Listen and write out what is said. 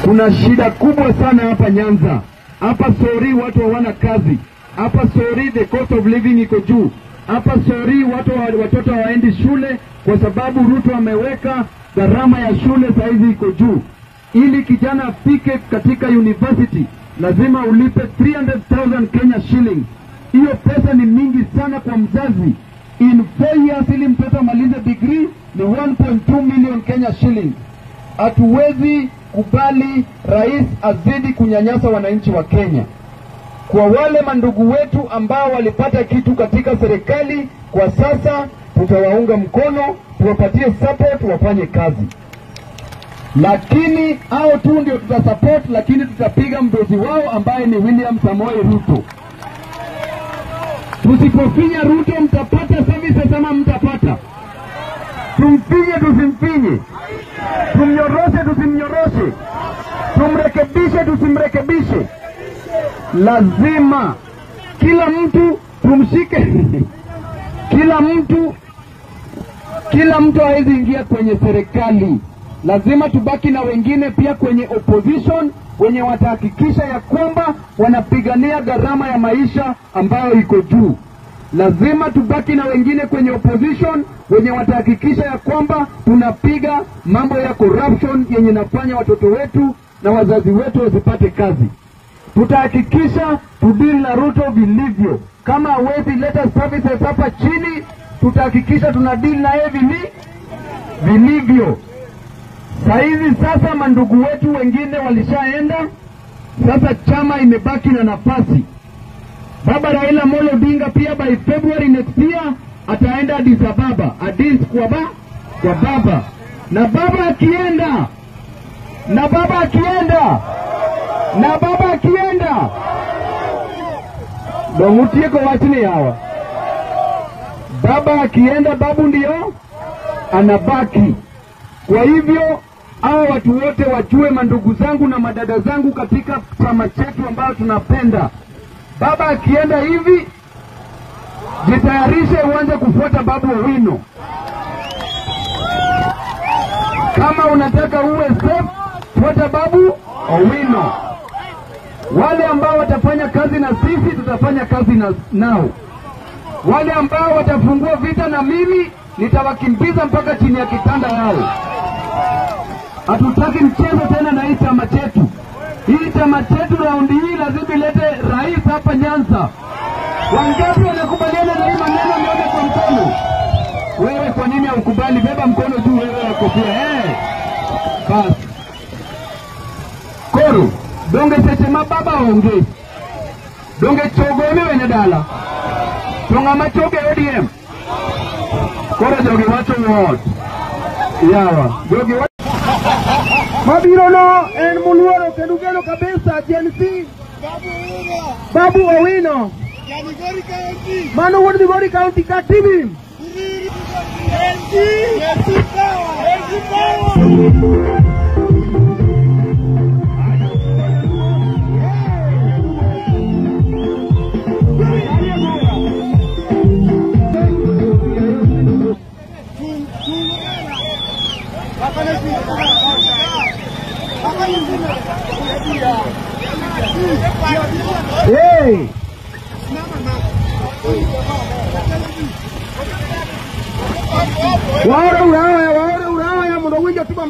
Kuna shida kubwa sana hapa Nyanza. Hapa Sori watu hawana kazi. Hapa Sori the cost of living iko juu. Hapa Sori watoto hawaendi shule kwa sababu Ruto ameweka gharama ya shule saizi iko juu. Ili kijana afike katika university lazima ulipe 300,000 Kenya shillings. Hiyo pesa ni mingi sana kwa mzazi. In 4 years ili mtoto amalize degree ni 1.2 million Kenya shillings. Hatuwezi kubali rais azidi kunyanyasa wananchi wa Kenya. Kwa wale mandugu wetu ambao walipata kitu katika serikali kwa sasa, tutawaunga mkono, tuwapatie support wafanye kazi. Lakini hao tu ndio tutasupport, lakini tutapiga mdozi wao ambaye ni William Samoei Ruto. Tusipofinya Ruto mtapata services ama mtapata? Tumfinye tusimfinye? Tumnyoroshe tusimnyoroshe? Tumrekebishe tusimrekebishe? Lazima kila mtu tumshike. Kila mtu hawezi ingia kwenye serikali. Lazima tubaki na wengine pia kwenye opposition wenye watahakikisha ya kwamba wanapigania gharama ya maisha ambayo iko juu. Lazima tubaki na wengine kwenye opposition wenye watahakikisha ya kwamba tunapiga mambo ya corruption yenye nafanya watoto wetu na wazazi wetu wasipate kazi. Tutahakikisha tudili na Ruto vilivyo. Kama hawezi leta services hapa chini, tutahakikisha tunadili na yeye vilivyo. Saizi sasa mandugu wetu wengine walishaenda, sasa chama imebaki na nafasi. Baba Raila Amolo Odinga pia by February next year ataenda Addis Ababa, Addis kwa baba. Na baba akienda, na baba akienda, na baba akienda, dongutie kwa wachini hawa. Baba akienda, babu ndio anabaki. Kwa hivyo hao watu wote wajue, mandugu zangu na madada zangu katika chama chetu ambayo tunapenda, baba akienda hivi, jitayarishe uanze kufuata Babu Owino. Kama unataka uwe safe, fuata Babu Owino. Wale ambao watafanya kazi na sisi, tutafanya kazi nao. Wale ambao watafungua vita na mimi, nitawakimbiza mpaka chini ya kitanda yao. Hatutaki mchezo tena na hii chama chetu. Hii chama chetu raundi hii lazima ilete rais hapa Nyanza. Wangapi wanakubaliana na hii maneno? Nione kwa mkono. Wewe kwa nini haukubali? Beba mkono juu wewe wa kofia. Bas. Koro, donge sechema baba onge. Donge chogo wenye dala. Tonga machoge ODM. Koro jogi wacho wot. Yawa, jogi wacho. Mabiro no en muluoro kendo geno kabisa Gen Z. Babu Owino. Migori County. Mano wuod Migori County ka TV. Gen Z. Gen Z power. Gen Z power. Hey! Waore urawa mondo winjo tuba.